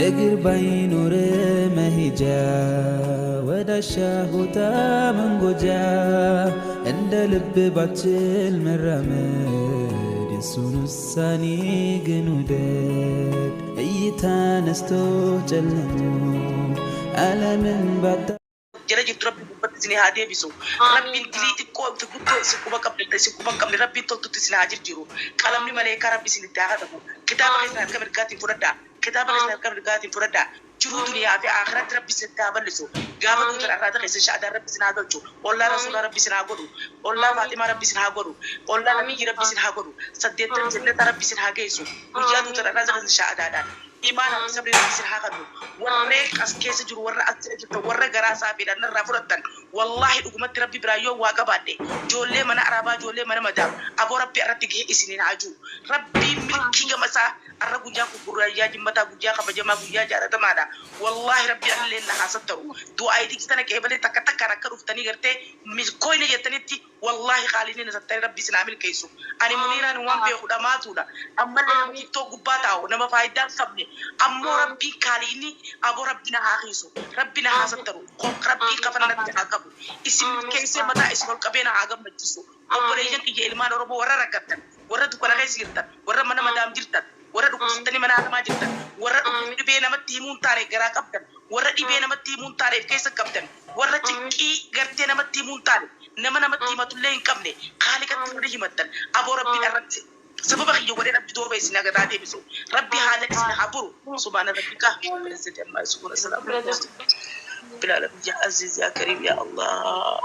እግር ባይኖር መሄጃ ወዳሻ ቦታ መንጎጃ እንደ ልብ ባችል መራመድ የሱን ውሳኔ ግን ውደድ እይታ ነስቶ ጨልሞ ዓለምን ባታ Jala jirtu rabbi gubbatti isin haa deebisu. Rabbiin dilii xiqqoo fi guddoo isin quba qabdan isin quba hin qabne rabbiin toltutti isin haa jijjiiru. Qalamni maleekaa rabbi isin itti haa katabu. Kitaaba keessan harka mirgaatiin fudhadhaa. Kitaaba keessan harka mirgaatiin fudhadhaa. Jiruu duniyaa fi akhiratti rabbi isin itti haa bal'isu. Gaafa duutan arraata keessan shahadaan rabbi isin haa galchu. Ollaa rasuulaa rabbi isin haa godhu. Ollaa Faaximaa rabbi isin haa godhu. Ollaa nabiyyi rabbi isin haa godhu. Saddeettan jannata rabbi isin haa geessu. Guyyaa duutan arraata keessan shahadaadhaan. Imaanaa fi sabrii rabbi isin haa kennu. Warreen as keessa jiru warra as jala jirtan warra garaa saafiidhaan narraa fudhattan wallaahi dhugumatti rabbi biraa yoo waa qabaadhe ijoollee mana arabaa ijoollee mana madaam aboo rabbi irratti gahee isiniin haa jiru. Rabbiin milkii gama isaa arra guyyaa kun guyyaa jimmataa guyyaa kabajamaa guyyaa jaalatamaadha. Wallaahi rabbi anallee na haa sattaru. Du'aa tana qeebalee takka takkaan akka dhuftanii gartee milkooyne jettanitti wallaahi qaaliin na sattare rabbi isin haa milkeessu. Ani Muniiraan waan beeku dhamaatuudha. Ammallee nama TikTok gubbaa taa'u nama faayidaa hin qabne. Ammoo rabbiin kaaliinni aboo rabbi na haa kiisu. Rabbi na haa sattaru. Rabbiin kafana natti haa qabu. Isin milkeessee mataa isin ol qabee na haa gammachiisu. Obboleeyyan kiyya ilmaan Oromoo warra rakkattan, warra dukkana keessa jirtan, warra mana madaam jirtan, warra dhukkubsattanii mana haalamaa jirtan, warra dhibee namatti himuu hin taane garaa qabdan, warra dhibee namatti himuu hin taaneef keessa qabdan, warra cinqii gartee namatti himuu hin taane, nama namatti himatullee hin qabne, kaaliqatti warri himattan, aboo rabbiin irratti sababa kiyya godhee rabbi dooba isin hagataa deebisu. Rabbi haala isin haa buru. Subhaana rabbika rabbil izzati amma yasifuun. Assalaamu alaykum. Rabbil alamin ya aziz ya karim ya Allah.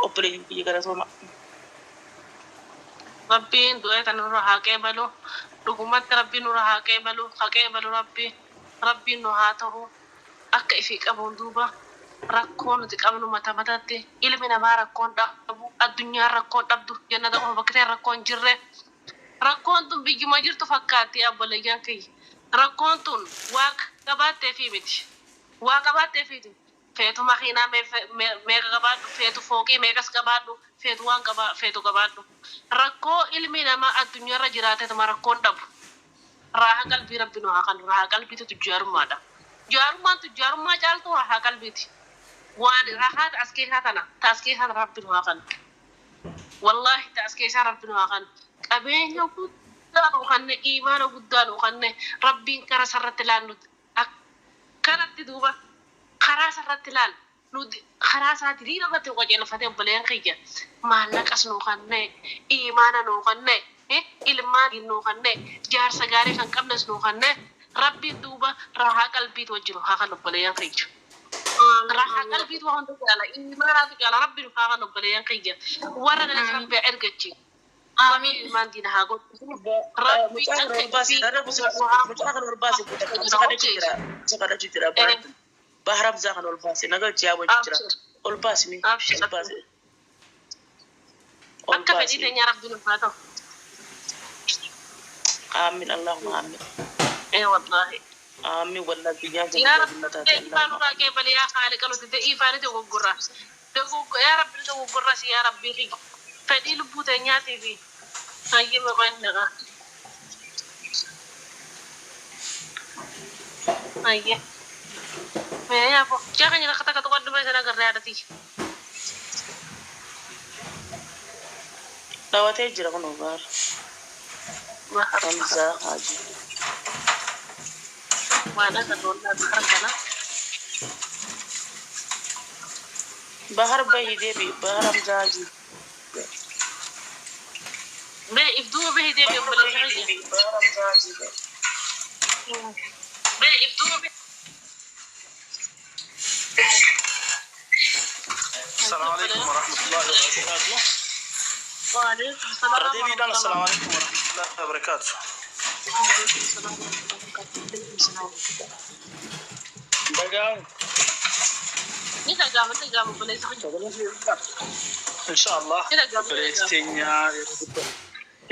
Obboleeyyan kiyya galatooma. Rabbiin du'ee tan nurra haa qeebalu. Dhugumatti rabbiin nurra haa qeebalu. Haa qeebalu rabbi. Rabbiin nu haa ta'u. Akka ifii qabuun duuba rakkoo nuti qabnu mata matatti ilmi namaa rakkoon dhabu addunyaan rakkoon dhabdu jannata qofa bakka ta'e rakkoon jirre. Rakkoon tun biyyuma jirtu fakkaatti obboleeyyan kiyya. Rakkoon tun waa qabaatteefii miti. Waa qabaatteefiiti. Feetu makiinaa meeqa qabaadhu, feetu fooqii meeqas qabaadhu, feetu waan qaba feetu qabaadhu. Rakkoo ilmi namaa addunyaarra jiraateetuma rakkoon dhabu. Raaha qalbii rabbi nu haa kennu. Raaha qalbiitu tujjaarummaadha. Jaarummaan tujjaarummaa caaltu raaha qalbiiti. Waan raahaa as keessaa tana ta as keessaa tana rabbi nu haa kennu. Wallaahi ta as keessaa rabbi nu haa kennu. Qabeenya guddaa nu kenne, imaana guddaa nu kenne, rabbiin karaa sarratti ilaallu akkanatti duuba karaa sarratti ilaal nuti karaa isaa diriira irratti nu qajeelfatee obboleeyyan kiyya maallaqas nu kenne, imaana nu kenne, ilmaan nu kenne, jaarsa gaarii kan qabnes nu kenne, rabbiin duuba raahaa qalbiitu wajjin haa kennu obboleeyyan kiyya. Raahaa qalbiitu waan hunda caala, imaanaatu caala, rabbi nu haa kennu obboleeyyan kiyya. Warra kanas rabbi haa ergachi. Rabbi ilmaan diina haa godhu. Rabbi Mucaa kana akka ol baasi. Mucaa kana ol baasi. Hamza kadhachuu jira. Hamza kadhachuu jira. Bahar Hamzaa kana ol baasi. Nagalchi yaa wajji jira. Ol baasi mi. Ol baasi. Ol Akka fedhii baasi. teenyaa rabbi nuuf haa ta'u. Aamin Allahumma aamin. Ee wallaahi. Aamin wallahi guyyaan kun Yaa guyyaa Rabbi jannataa ta'e ifaa Allahumma nurraa aamin. qeebali yaa Khaaliqa nuti da'iifaa ni dogoggorra. Yaa Rabbi ni dogoggorras yaa Rabbii kiyya. Fedhii lubbuu teenyaatii fi hayyee maqaa hin dhaqa. Hayyee. Mee yaa bo. Jaa keenya takka takka tuqadhu mee sana agarree haadhatii. Dhawatee jira kunoo Bahar. Bahar. Hamzaa Haji. Waan agarru wallaahi bahar kana. Bahar bahi deebi. Bahar Hamzaa Haji. Mee if duuba bahii deebi obboleessa kiyya. Bahar Hamzaa Haji. Mee if duuba bahii. السلام عليكم ورحمة الله وبركاته. وعليكم السلام رديبي ورحمة الله. السلام عليكم ورحمة الله وبركاته. وعليكم السلام ورحمة الله وبركاته. بقى Ni dhaga'ama ni dhaga'ama obboleessa kiyya. إن شاء الله Ni dhaga'ama ni dhaga'ama. obboleetteenya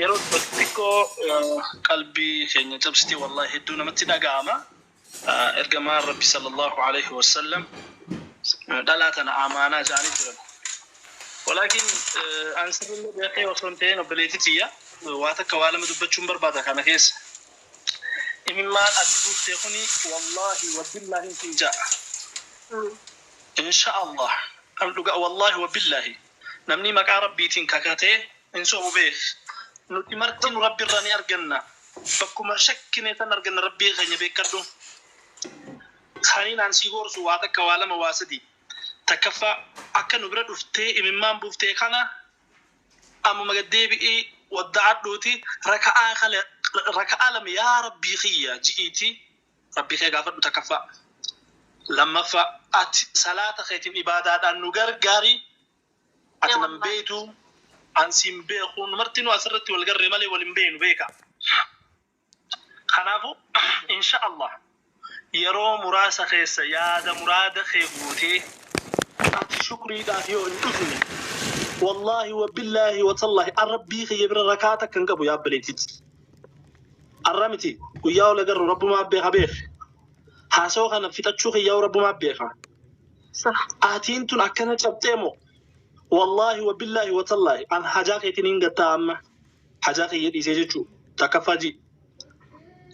yeroo xiqqoo qalbii keenya cabsitee wallahi hedduu namatti dhaga'ama. Ergamaan Rabbi sallallahu alaihi wasallam dhalaa tana amaanaa jedhanii jiran. Walaakin an sirrillee beekee osoo hin ta'in obboleettii tiyya waa takka waa lama dubbachuun barbaada kana keessa. Imimmaan ati buufte kuni, wallaahi wabillaahi sin ja'a. Insha Allah. An dhuga, wallaahi wabillaahi. Namni maqaa Rabbiitiin kakatee hin sobu beek. Nuti marti nu Rabbi irraa ni arganna. Bakkuma shakkine san arganna Rabbii keenya, beekadhu. Kaniin an sii gorsu waa takka, waa lama, waa sadi. Takkaffaa, akka nu bira dhuftee imimmaan buuftee kana ammuma gad deebi'ii wadda'adhuuti, raka'aa kale, raka'aa lama yaa Rabbii kiyya ji'iiti Rabbii kee gaafadhu, takkaffaa. Lammaffaa, ati salaata keetiin ibaadaadhaan nu gargaari. Ati nan beektu, an siin beeku, nu martinuu asirratti wal garree malee wal hin beeknu, beeka. Kanaafuu insha Allah yeroo muraasa keessa yaada muraada kee guutee ati shukriidhaaf yoo hin dhufne, wallaahi wabillaahi watallaahi, an Rabbii kiyya bira rakaa takka hin qabu. Yaabbaleetitti arra miti, guyyaa ol agarru Rabbumaa beeka, beek. Haasawaa kana fixachuu kiyyaa Rabbumaa beeka. Atiin tun akkana cabxee moo, wallaahi wabillaahi watallaahi, an hajaa keetiin hin gattaa, amma hajaa kiyya dhiisee jechuu. Takkaffaa ji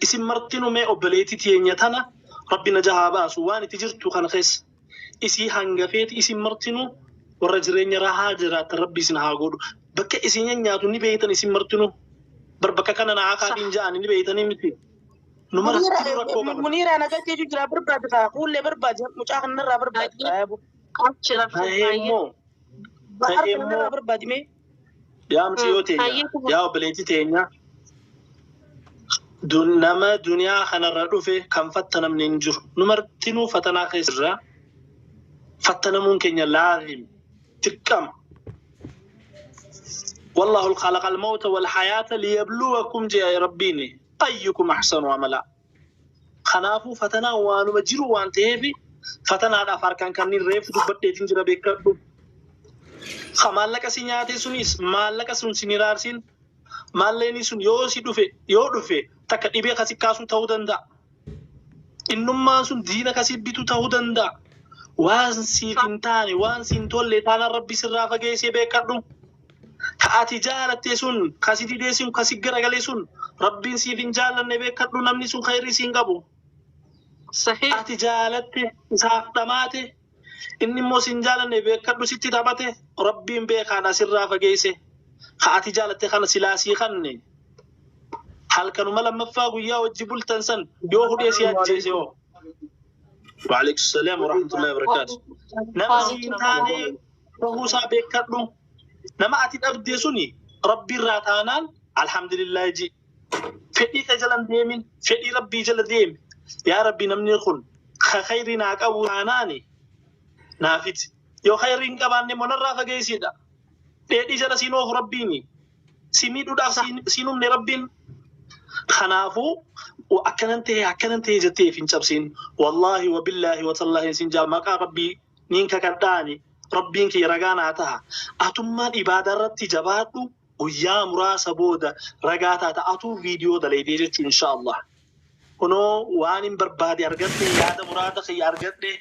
isin martinuu mee obboleettii teenya tana Rabbi naja haa baasu waan itti jirtu kana keessa. Isii hangafeeti isin martinuu warra jireenya rahaa jiraatan Rabbi isin haa godhu. Bakka isin nyaatu ni beeytan isin martinuu. Bar bakka kana na akaatiin ja'an ni beeytanii miti. Nu martinuu rakkoo qabna. Muniira nagalchee jira, barbaade kaa fuullee barbaade, mucaa kanarraa barbaade. Tahee immoo Bahar tahee kanarraa immoo barbaade mee. Yaa mucayyoo teenya, yaa obboleettii teenya, nama duniyaa kanarra dhufe kan fattanamne hin jiru. Nu martinuu fatanaa keessa jirra. Fattanamuun keenya laazim, dirqama. والله خلق الموت والحياة ليبلوكم جاء ربيني أيكم أحسن عملا. Kanaafuu fatanaa waanuma jiru waan ta'eef, fatanaadhaaf harkaan kanneen reefu dubbadheetiin jira, beekadhu. Ka maallaqa si nyaate sunis maallaqa sun sin iraarsin. Maallaqni sun yoo si dhufe, yoo dhufe takka dhibee kasi kaasuu ta'uu danda'a. Innummaan sun diina kasi bitu ta'uu danda'a. Waan siif hin taane, waan siin tolle taanaan Rabbi sirraa fageessee, beekadhu. Ka ati jaalatte sun, kasi didee sun, kasi garagalee sun Rabbiin siif hin jaallanne, beekadhu, namni sun khayrii siin qabu. Ati jaalatte isaaf dhamaate, inni immoo sin jaalanne, beekadhu, sitti taphate. Rabbiin beekaadha sirraa fageesse. Ka ati jaalatte kana silaa sii kanne halkanuma lammaffaa guyyaa wajji bultan san yoo hudhee si ajjeese hoo? وعليكم السلام ورحمة الله وبركاته. Nama siin taane ta'uusaa beekadhu. Nama ati dhabde suni Rabbi irraa taanaan alhamdulillah ji. Fedhii kee jala hin deemin, fedhii Rabbii jala deemi. Yaa Rabbi, namni kun ka khayrii naa qabu taanaani naafiti. Yoo khayrii hin qabaanne immoo narraa fageessidha. Dheedhii jala siin oofu Rabbiini. Si miidhuudhaaf siin humne Rabbiin. Kanaafuu akkanan ta'e, akkanan ta'e jettee hin cabsin. Wallaahi wabillaahi watallaahi sin jaa, maqaa Rabbii niin kakadhaani, Rabbiin kiyya ragaa naa taha. Atummaan ibaadaa irratti jabaadhu, guyyaa muraasa booda ragaa taata, atuu viidiyoo dalaydee jechuu, insha Allah. Kunoo waan hin barbaade argadhe, yaada muraada kiyya argadhe,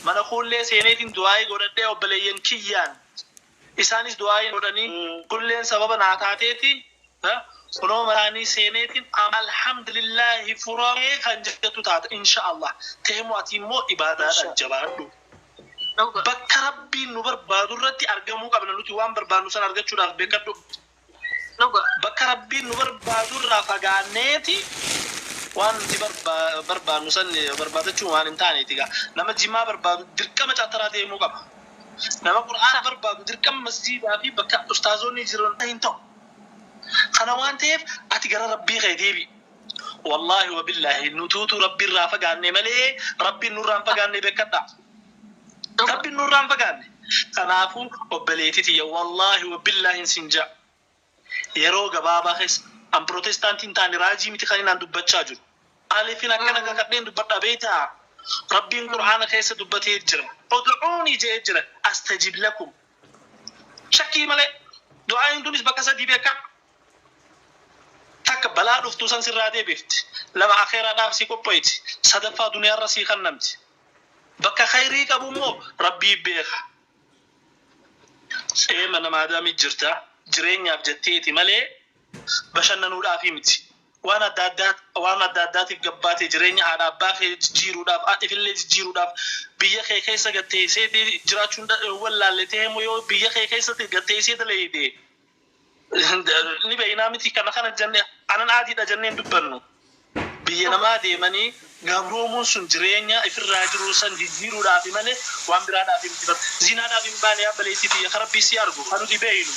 mana kuullee seeneetiin du'aa'ii godhadhee, obboleeyyan kiyyaan isaanis du'aa'ii godhanii kulleen sababa naa taateeti. Kunoo maraanii seeneetiin alhamdulillahi furamee kan jettu taata, insha Allah. Teemu ati immoo ibaadaadhaan jabaadhu. Bakka Rabbiin nu barbaadu irratti argamuu qabna nuti waan barbaadnu san argachuudhaaf, beekadhu. Bakka Rabbiin nu barbaadu irraa fagaanneeti waan nuti barbaadnu san barbaadachuun waan hin taaneeti gaa. Nama jimaa barbaadu dirqama cattaraa deemuu qaba. Nama Qur'aana barbaadu dirqama masjiidaa fi bakka ustaazonni jiran hin ta'u. Kana waan ta'eef ati gara Rabbii kee deebi. Wallaahi wabillaahi, nutuutu Rabbi irraa fagaanne malee Rabbiin nurraa hin fagaanne, beekadha. Rabbiin nurraa hin fagaanne. Kanaafuu obboleettii tiyya, wallaahi wabillaahi sin ja'a. Yeroo gabaabaa keessa, an pirootestaantiin taane, raajii miti kan inaan dubbachaa jiru. Maaliifin akkana kakadheen dubbadha beektaa? Rabbiin Qur'aana keessa dubbatee jira. ادعوني jee jira. أستجب لكم. Shakkii malee du'aan tunis bakka sadii beekaa. Takka, balaa dhuftuu san sirraa deebifti. Lama, akheeraadhaaf si qopheeyti. Sadaffaa, duniyaarra sii kannamti. Bakka khayrii qabu immoo Rabbii beeka. Eema nama adaamii jirta, jireenyaaf jetteeti malee bashannanuudhaafi miti. Waan adda addaa, waan adda addaatiif gabbaatee jireenya haadha abbaa kee jijjiiruudhaaf, ifillee jijjiiruudhaaf biyya kee keessa gatteessee jiraachuun wallaalletee yoo biyya kee keessatti gatteessee dalaydee ni beeynaa miti. Kana kana jenne anan aadiidha jenneen dubbannu. Biyya namaa deemanii gabroomuun sun jireenya ifirraa jiru san jijjiiruudhaaf malee waan biraadhaaf miti. Zinaadhaaf hin baane. Abbaleetii biyya karabbii si argu kan nuti beeynu.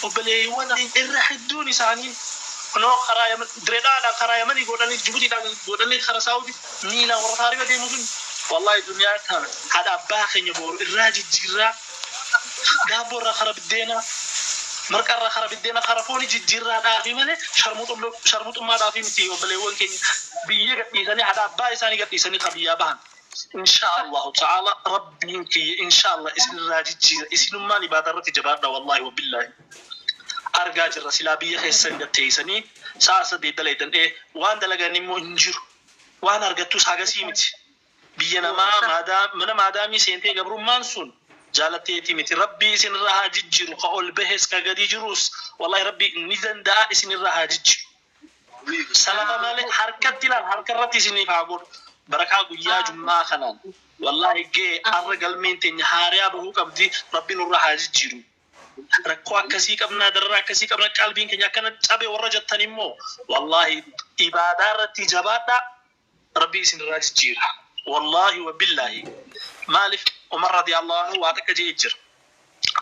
Obboleewwan irra hedduun isaanii kunoo karaa Yaman direedhaadhaan karaa Yamanii godhanii, Jibutiidhaan godhanii, karaa Saawudii miilaan warra taarifa deemu sun, wallahi duniyaa kana haadha abbaa keenya booru irraa jijjiirraa, daabboo irraa kara biddeenaa, marqa irraa kara biddeena, kara foonii jijjiirraadhaafi malee sharmuxummaadhaafi miti. Obboleewwan keenya biyya gadhiisanii, haadha abbaa isaanii gadhiisanii ka biyyaa bahan. Insha Allahu ta'ala Rabbiin kiyya insha Allah isinirraa jijjiira. Isinummaan ibaadaa irratti jabaadha. Wallahi wabillahi argaa jirra. Silaa biyya keessan gatteessanii sa'a 8 dalaydan waan dalagan immoo hin jiru, waan argattus hagasii miti. Biyya namaa mana maadaamii seentee gabrummaan sun jaalatteetii miti. Rabbii isinirraa haa jijjiiru. Ka ol bahes ka gadi jirus, wallahi Rabbi ni danda'a, isinirraa haa jijjiiru. Salafa malee harkatti ilaal, harka irratti isiniif haa godhu barakaa guyyaa jummaa kanaan. Wallahi gee arra galmeen teenya haariyaa bahuu qabdi. Rabbi nurraa haa jijjiiru. Rakkoo akkasii qabnaa, darara akkasii qabna, qalbiin keenya akkana cabe warra jettan immoo, wallahi ibaadaa irratti jabaadhaa, Rabbi isinirraa jijjiira. Wallahi wabillahi, maaliif Umar radiyallahu anhu waa takka jee jira: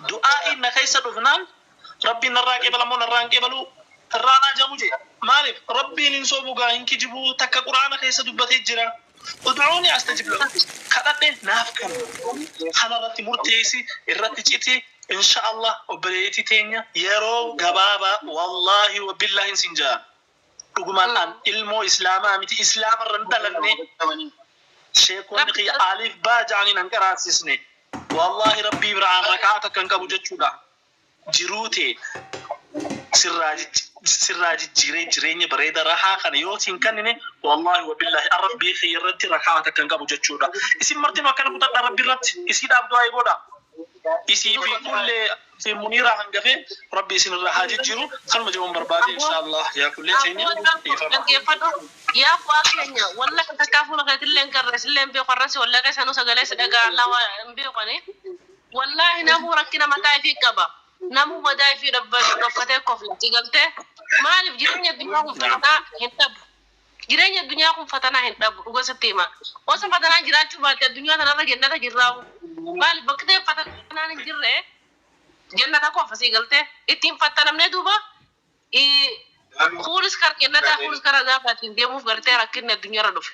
"Du'aa'iin na keessa dhufnaan Rabbiin narraa qeebalamoo narraa hin qeebaluu irraa naa jamu" jee. Maaliif? Rabbiin hin sobu gaa, hin kijibuu. Takka Quraana keessa dubbatee jira: "Ud'uuni astajib lakum", kadhadhe naaf kenna. Kana irratti murteessi, irratti citi. Insha Allah obboleettii teenya yeroo gabaabaa, wallahi wabillahi sin jaa, dhugumaan an ilmoo Islaamaa miti, Islaama irra hin dhalanne, sheekonni kiyya aliif baa ja'anii nan qaraasisne, wallahi Rabbii biraan rakaa takka hin qabu jechuudha. Jiruu tee sirraa jijjiiree jireenya bareeda rahaa kana yoo siin kennine, wallahi wabillahi an Rabbii kiyya irratti rakaa takka hin qabu jechuudha. Isin martinuu akkana kutadha. Rabbi irratti isiidhaaf du'aa godha. Isii fi kullee fi Muniiraa hangafee Rabbi isin irraa haa jijjiiru. Kanuma jedhuun barbaade. Insha Allah yaa kullee teenya, dhiifama. Dhaggeeffadhu yaa bu'aa keenya, walla takkaa fuula keetillee hin garre, sillee hin beeku. Arrasi walla keessanuu sagalee si dhagaa lawa hin beekani. Wallaahi namuu rakkina mataa ifii qaba. Namuu madaa ifii dhoffatee kofla galtee. Maaliif? Jireenya addunyaa kun fatanaa hin dhabu. Jireenya addunyaa kun fatanaa hin dhabu. Dhuga sitti hima, osoo fatanaan jiraachuu baatte addunyaa kanarra jannata jirraawu. Maaliif? Bakki ta'e fatanaan hin jirre jannata qofa sii galtee ittiin fattanamnee. Duuba kuunis kara jannataa, kuunis kara gaafaatiin deemuuf gartee rakkinni addunyaarra dhufe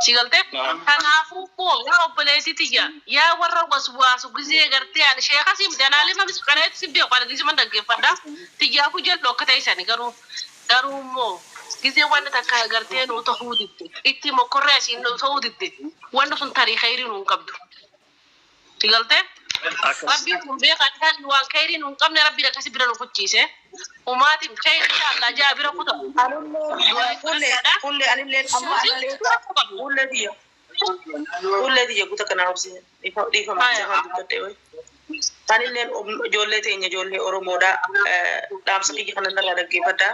si galtee. Kanaafuu koo yaa obboleettii tiyya, yaa warra waswaasu gizee gartee ani sheeka si miti, anaalima mis qareetti si beeku, ani gizee man dhaggeeffadha tiyyaafuu jallu akka ta'e sani. Garuu immoo gizee wanni takka gartee nuu ta'uu didde, itti mokkorree asiin nuu ta'uu didde, wanni sun tarii khayrii nuu hin qabdu si galtee. Rabbiin kun beekaa isaan waan khayrii nuu hin qabne Rabbiin akkasi bira nu kuchiise. Umaatiif khayrii insha Allah jaa bira kuta. Anillee fuullee fuullee anillee amma anallee fuullee tiyya, fuullee tiyya guuta kana obsi, dhiifama afaan dubbadhe wayi. Anilleen ijoollee teenya, ijoollee Oromoodha, dhaamsa kiyya kana narraa dhaggeeffadha.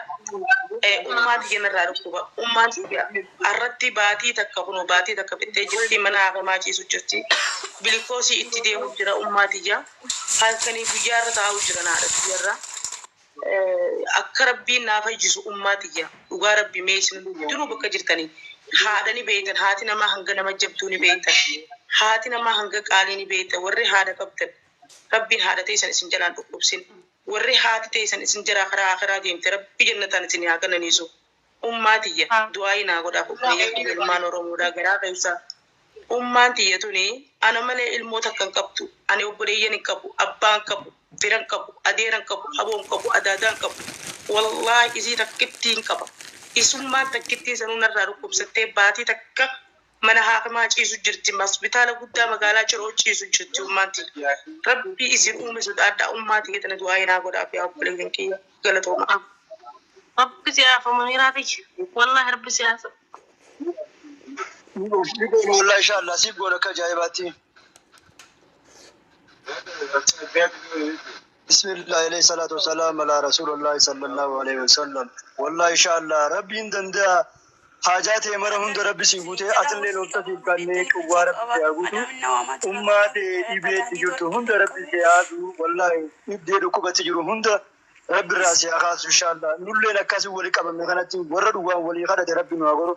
Ummaa tiyya narraa dhukkuba. Ummaan tiyya har'atti baatii takka, kunoo baatii takka fixxee jirti, mana haakamaa ciisu jirti. Bilikoosii itti deemu jira ummaa tiyya. Halkanii guyyaa irra taa'u jira naadha tiyyarra. Akka Rabbiin naa fayyisu ummaa tiyya, dhugaa Rabbi mee isin hundinuu bakka jirtanii haadha ni beeytan. Haati namaa hanga nama jabduu ni beeytan, haati namaa hanga qaalii ni beeytan. Warri haadha qabdan, Rabbiin haadha teessan isin jalaan dhukkubsin. Warri haati teessan isin jalaa karaa akhiraa deemte, Rabbi jannataan isin haa qananiisu. Ummaa tiyya du'aayii naa godhaaf. Obboleeyyan kiyya, ilmaan Oromoodhaa, garaa keessaa ummaan tiyya tuni ana malee ilmoo takka hin qabdu. Ani obboleeyyan hin qabu, abbaa hin qabu, fira hin qabu, adeera hin qabu, haboo hin qabu, adaadaa hin qabu. Wallaahi isii takkittiin qaba. Isummaan takkittiin sanuu narraa dhukkubsattee baatii takka mana haakimaa ciisu jirti. Hospitaala guddaa magaalaa Ciroo ciisu jirti ummaan tiyya. Rabbii isin uume sodaadhaa, ummaa tiyya tana du'aayii naa godhaaf yaa obboleeyyan kiyya. Galatooma. Rabbi si haafa Muniiraa tiyya. Wallaahi Rabbi si haafa. Ni goona wallahi, insha Allah siif goona akka ajaa'ibaatti. Bismillah, alayhi salaatu wasalaam ala rasuulullahi sallallahu alayhi wasallam. Wallahi inshallah Rabbiin danda'a. Haajaa ta'e mara hunda Rabbi si guutee atillee lolta siif kannee qawwaa Rabbi si haa guutu. Ummaa ta'e dhibeetti jirtu hunda Rabbi si haa haatu. Wallahi dhibdee dhukkubatti jiru hunda Rabbi irraa si haa kaasu inshallah. Nulleen akkasii walii qabame kanatti warra dhugaan walii kadhate Rabbi nu haa godhu.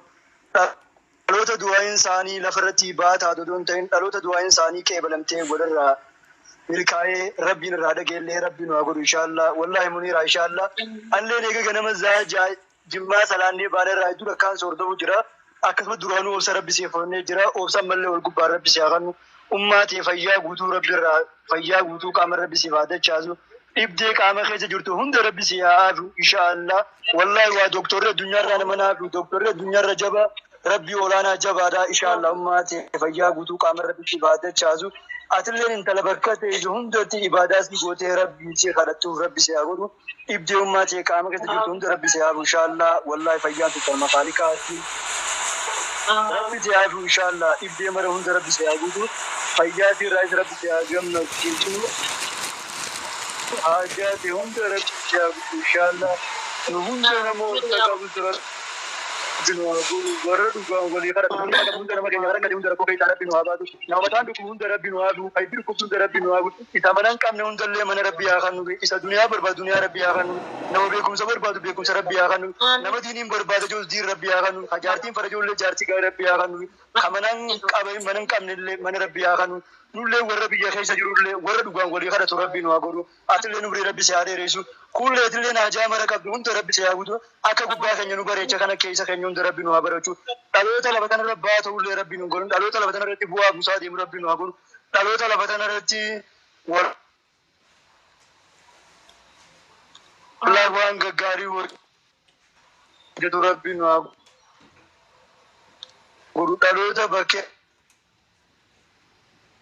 Dhaloota du'aayin isaanii lafarratti baataa odoo hin ta'in dhaloota du'aayin isaanii qeebalamtee walirraa milkaa'ee Rabbiin irraa dhageellee Rabbi nu haa godhu inshallah. Wallahi Muniira inshallah. Alleen eega ganama zaa jimmaa salaannee baana irraa hedduu akkaan soordamu jira. Akkasuma duraanuu obsa Rabbi siif fannee jira. Obsa ammallee ol gubbaan Rabbi si haa kennu. Ummaa ta'e fayyaa guutuu Rabbi irraa fayyaa guutuu qaama Rabbi siif haa dachaasu. Dhibdee qaama keessa jirtu hunda Rabbi si haa aafu inshallah. Wallahi waa dooktorri addunyaarraa nama naafu dooktorri addunyaarra jaba Rabbi olaanaa jabaadha inshallah. Ummaa ta'e fayyaa guutuu qaama Rabbi siif haa dachaasu. Atilleen intala bakka ta'e hundatti ibaadaa si gootee Rabbi si kadhattuuf Rabbi si haa godhu. Dhibdee ummaa ta'e qaama keessa jirtu hunda Rabbi si haa aafu inshallah. Wallahi fayyaan tuttalma kaaliqaati. Rabbi si haa aafu inshallah. Dhibdee mara hunda Rabbi si haa guutu. Fayyaa sirraas Rabbi si haa gammachiisu. Haajaa ta'e hunda Rabbi si haa guutu inshallah. Nu hunda namoota qabus Rabbi nu haa godhu. Warra dhugaan walii kadhatu hunda qabu hunda nama keenya kadhate hunda rakkoo keessaa Rabbi nu haa baatu. Nama mataan dhukkub hunda Rabbi nu haa haafu. Haybi dhukkubsu hunda Rabbi nu haa godhu. Isa mana hin qabne hundallee mana Rabbi haa kennu. Isa duniyaa barbaadu duniyaa Rabbi haa kennu. Nama beekumsa barbaadu beekumsa Rabbi haa kennu. Nama diiniin barbaada jirus diin Rabbi haa kennu. Ka jaartiin farajoollee jaartii gaarii Rabbi haa kennu. Ka mana hin qaban mana hin qabnellee mana Rabbi haa kennu. Nullee warra biyya keessa jirullee warra dhugaan walii kadhatu Rabbi nu haa godhu. Atillee umrii Rabbi si haa dheeressu. Kullee atillee haajaa mara qabdu hunda Rabbi si haa guutu. Akka gubbaa keenya nu bareecha kana keessa keenya hunda Rabbi nu haa bareechu. Dhaloota lafa kanarra ba'aa ta'ullee Rabbi nu godhu. Dhaloota lafa kanarratti bu'aa buusaa deemu Rabbi nu haa godhu. Dhaloota lafa kanarratti wallahi waan gaggaarii hojjetu Rabbi nu haa godhu. Dhaloota bakkee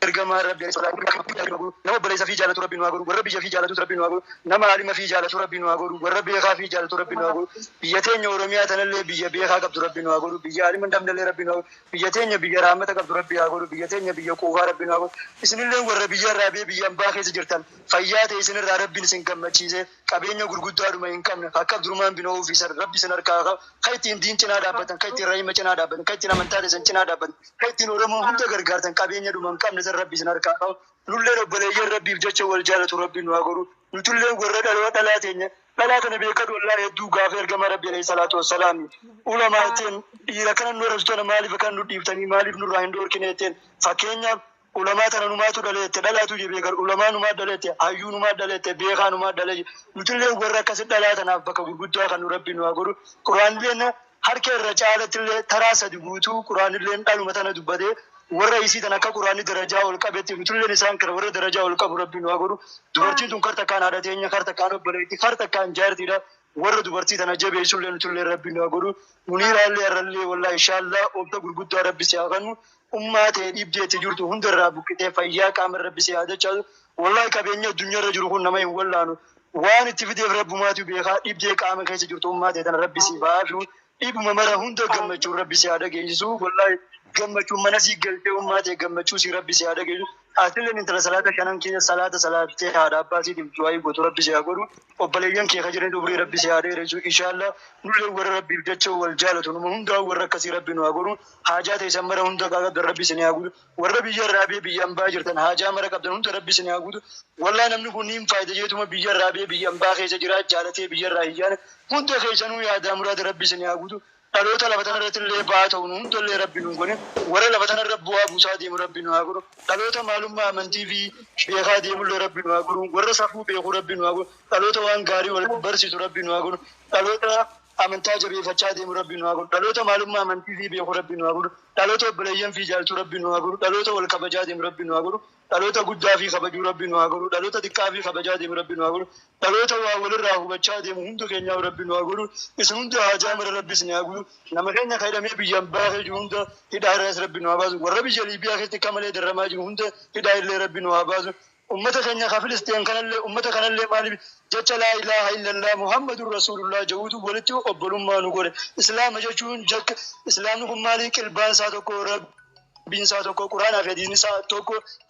ergamaa Rabbi nama obboleessa fi jaalatu Rabbi nu haa godhu. Warra biyya fi jaalatu Rabbi nu haa godhu. Nama alima fi jaalatu Rabbi nu haa godhu. Warra beekaa fi jaalatu Rabbi nu haa godhu. Biyya teenya Oromiyaa tanallee biyya beekaa qabdu Rabbi nu haa godhu. Biyya alima hin dhabnellee Rabbi nu haa godhu. Biyya teenya biyya rahmata qabdu Rabbi haa godhu. Biyya teenya biyya quufaa Rabbi nu haa godhu. Isinillee warra biyya irraa bee biyya ambaa keessa jirtan fayyaa ta'e isinirraa Rabbiin isin gammachiise qabeenya gurguddaadhuma hin qabne akka Abdurrahmaan bin Awf isa Rabbi isin harkaa qabu kan ittiin diin cinaa dhaabbatan kan ittiin rahima cinaa dhaabbatan kan ittiin amantaa keessan cinaa dhaabbatan kan ittiin Oromoo hunda gargaartan qabeenya dhuma hin qabne san Rabbi isin harkaa qabu. Nulleen obboleeyyan Rabbiif jecha wal jaalatu Rabbi nu haa godhu. Nutulleen warra dhaloo dhalaa teenya dhalaa tana beekadu wallahi hedduu gaafa ergama Rabbi alayhi salaatu wassalaam ulamaatiin dhiira kana nu arrabsitu tana maaliif akkana nu dhiiftanii maaliif nurraa hin dhoorkine jetteen fakkeenyaaf ulamaa tana numaatu dhaleette dhalaatu jee beekan ulamaa numaa dhaleette hayyuu numaa dhaleette beekaa numaa dhalee nutillee warra akkasi dhalaa tanaaf bakka gurguddaa kan nu Rabbi nu haa godhu. Quraanilleen harka irra caalattillee taraa sadi guutuu quraanilleen dhaluma tana dubbatee warra isii tan akka quraanni darajaa ol qabetti nutilleen isaan kana warra darajaa ol qabu Rabbi nu haa godhu. Dubartiin tun kar takkaan haadha teenya kar takkaan obboleetti kar takkaan jaartiidha. Warra dubartii tana jabeessullee nutillee Rabbi nu haa godhu. Muniiraallee har'allee wallahi inshallah obsa gurguddaa Rabbi si haa kennu. Ummaa ta'e dhibdeetti jirtu hundarraa buqqitee fayyaa qaama Rabbi si haa dachaasu. Wallahi qabeenya addunyaarra jiru kun nama hin wallaanu. Waan itti fideef Rabbumaatu beekaa dhibdee qaama keessa jirtu ummaa ta'e tana Rabbi si baasu. Dhibuma mara hunda gammachuun Rabbi si haa dhageessisu. Wallahi gammachuun mana sii galtee ummaa ta'e gammachuu si Rabbi si haa dhageessisu. Atilleen intala salaata shanan keessa salaata salaattee haadha abbaa siitiif du'aa gootu Rabbi si haa godhu. Obboleeyyan kee ka jiran umrii Rabbi si haa dheeressu inshallah. Nullee warra Rabbiif jecha wal jaalatu numa hundaa warra akkasii Rabbi nu haa godhu. Haajaa ta'e san mara hunda qabdan Rabbi isin haa guutu. Warra biyya irraa bee biyya ambaa jirtan haajaa mara qabdan hunda Rabbi isin haa guutu. Wallahi namni kun niin faayida jeetuma biyya irraa bee biyya ambaa keessa jira jaalatee biyya irraa hin yaane hunda keessanuu yaadaa muraada Rabbi isin haa guutu. Dhaloota lafa tanarratti illee ba'aa ta'u nu hundallee Rabbi nu godhe. Warra lafa tanarra bu'aa buusaa deemu Rabbi nu haa godhu. Dhaloota maalummaa amantii fi beekaa deemullee Rabbi nu haa godhu. Warra safuu beeku Rabbi nu haa godhu. Dhaloota waan gaarii wal barsiisu Rabbi nu haa godhu. Dhaloota amantaa jabeeffachaa deemu Rabbi nu haa godhu. Dhaloota maalummaa amantii fi beeku Rabbi nu haa godhu. Dhaloota obboleeyyan fi jaaltuu Rabbi nu haa godhu. Dhaloota wal kabajaa deemu Rabbi nu haa godhu. Dhaloota guddaa fi kabajuu Rabbi nu haa godhu. Dhaloota xiqqaa fi kabajaa deemu Rabbi nu haa godhu. Dhaloota waa walirraa hubachaa deemu hunda keenyaaf Rabbi nu haa godhu. Isin hunda haajaa mara Rabbi isin haa godhu. Nama keenya ka hidhamee biyya ambaa keessa jiru hunda hidhaa irraas Rabbi nu haa baasu. Warra biyya Liibiyaa keessatti akka malee dararamaa jiru hunda hidhaa illee Rabbi nu haa baasu. Ummata keenya ka Filisteen kanallee ummata kanallee maaliif jecha laa ilaaha illallah Muhammadur Rasuulullah jedhuutu walitti obbolummaa nu godhe. Islaama jechuun jakka islaamni kun maali qilbaan isaa tokko Rabbiin isaa tokko quraanaa fi hadiisni isaa tokko.